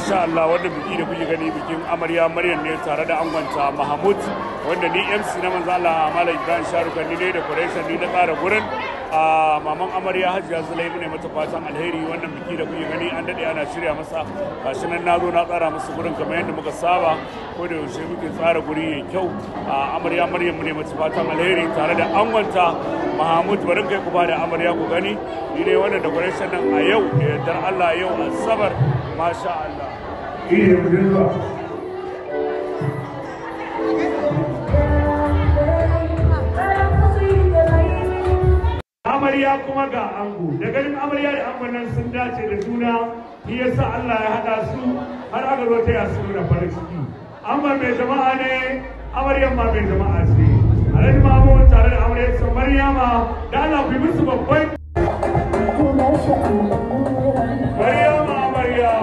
Masha Allah, wannan biki da kuke gani bikin amarya Maryam ne tare da angonta Mahmud, wanda ni MC na manzo Allah Malam Ibrahim Sharukan ni ne da Quraishan ni na tsara gurin. A maman amarya Hajiya Zulai ne mata fatan alheri. Wannan biki da kuke gani an dade ana shirya masa, gashi nan nazo na tsara musu gurin kamar yadda muka saba, ko da yaushe muke tsara guri yayi kyau. A amarya Maryam ne mata fatan alheri tare da angonta Mahmud. Bari kai ku ba da amarya ku gani. Ni dai wannan decoration nan a yau da yardar Allah, yau Asabar, masha Allah. Amarya kuma ga ango, da ganin amarya da angon nan sun dace da juna, shi yasa Allah ya haɗa su har aka zo ta yasu nuna farin ciki. Angon mai jama'a ne, amaryan ma mai jama'a ce. Alhaji Mahmud tare da amaryarsa Maryama, da Allah ku yi musu babban Maryama amarya.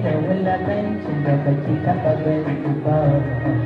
Da wulakancin da baki taɓa gani ba.